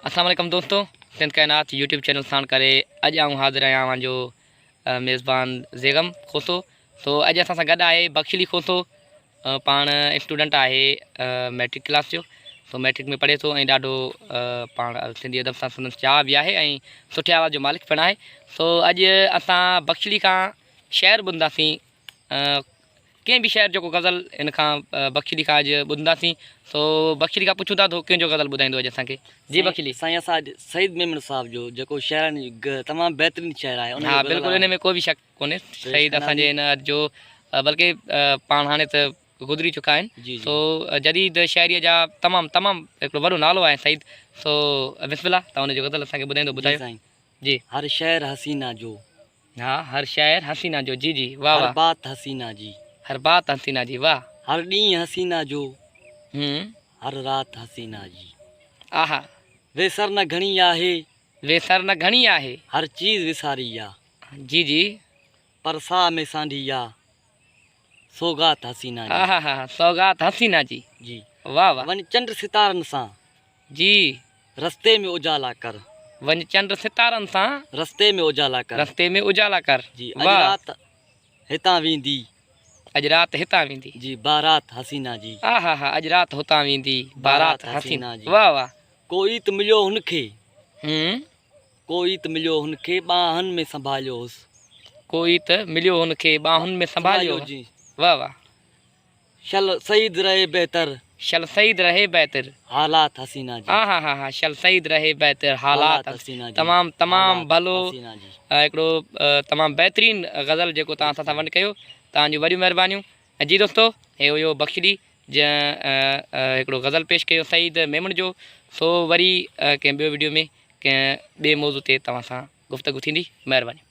اسلام عليڪم دوستو سنڌ ڪائنات يوٽيوب چينل ساڻ ڪري اڄ آئون حاضر آهيان اوهان جو ميزبان زيغم کوسو سو اڄ اسان سان گڏ آهي بخش علي کوسو پاڻ اسٽوڊنٽ آهي ميٽرڪ ڪلاس جو سو ميٽرڪ ۾ پڙهي ٿو ۽ ڏاڍو پاڻ سنڌي ادب سان سندس چاهه به آهي ۽ سٺي آواز جو مالڪ پڻ آهي سو اڄ اسان بخش علي کان شعر ٻڌنداسين ڪنهن به شاعر جو ڪو غزل هن کان بخش علي کان اڄ ٻڌنداسين سو بخش علي کان پڇون ٿا ته هو ڪنهن جو غزل ٻڌائيندو اڄ اسان کي جي بخش علي. سائين اسان اڄ سعيد ميمڻ صاحب جو جيڪو شاعرن تمام بهترين شاعر آهي ان جو ها بلڪل ان ۾ ڪو به شڪ ڪونهي سعيد اسان جي هن جو بلڪه پاڻ هاڻي ته گذري چڪا آهن سو جديد شاعري جا تمام تمام هڪڙو وڏو نالو آهي سعيد سو بسم الله توهان ان جو غزل اسان کي ٻڌائيندو ٻڌايو جي. هر شعر حسينا جو. ها هر شعر حسينا جو جي جي واه هر واه. بات حسينا جي. هر بات حسينا جي واه. هر ڏينهن حسينا جو. هم. هر رات حسينا جي. آها. ويسر نه گهڻي آهي. ويسر نه گهڻي آهي. هر چيز وساري آ. جي جي. پر ساهه ۾ سانڍي آ. سوغات حسينا جي. آها ها سوغات حسينا جي. جي. واه واه. وڃ چنڊ ستارن سان. جي. رستي ۾ اجالا ڪر. وڃ چنڊ ستارن سان. رستي ۾ اجالا ڪر. رستي ۾ اجالا ڪر. جي اڄ رات هتان ويندي. اڄ رات هتان ويندي. جي بارات حسينا جي. آها ها اڄ رات هتان ويندي بارات حسينا جي. واه واه. ڪو ئي ته مليو هن کي. هم. ڪو ئي ته مليو هن کي ٻانهن ۾ سنڀاليو هوس. ڪو ئي ته مليو هن کي ٻانهن ۾ سنڀاليو هوس. واه واه. شل سعيد رهي بهتر. شل سعيد رهي بهتر. حالات حسينا جي. آهاهاها شل سعيد رهي بهتر حالات حسينا جي. تمام تمام ڀلو هڪڙو تمام بهترين غزل جيڪو توهان اسان سان ونڊ ڪيو توهان جون وڏيون مهربانيون ۽ جي دوستو هي هيو بخشلي جنهن هڪڙو غزل پيش ڪيو سعيد ميمڻ جو سو وري ڪنهن ٻيو وڊيو ۾ ڪنهن ٻئي موضوع تي توهان سان گفتگو ٿيندي مهرباني.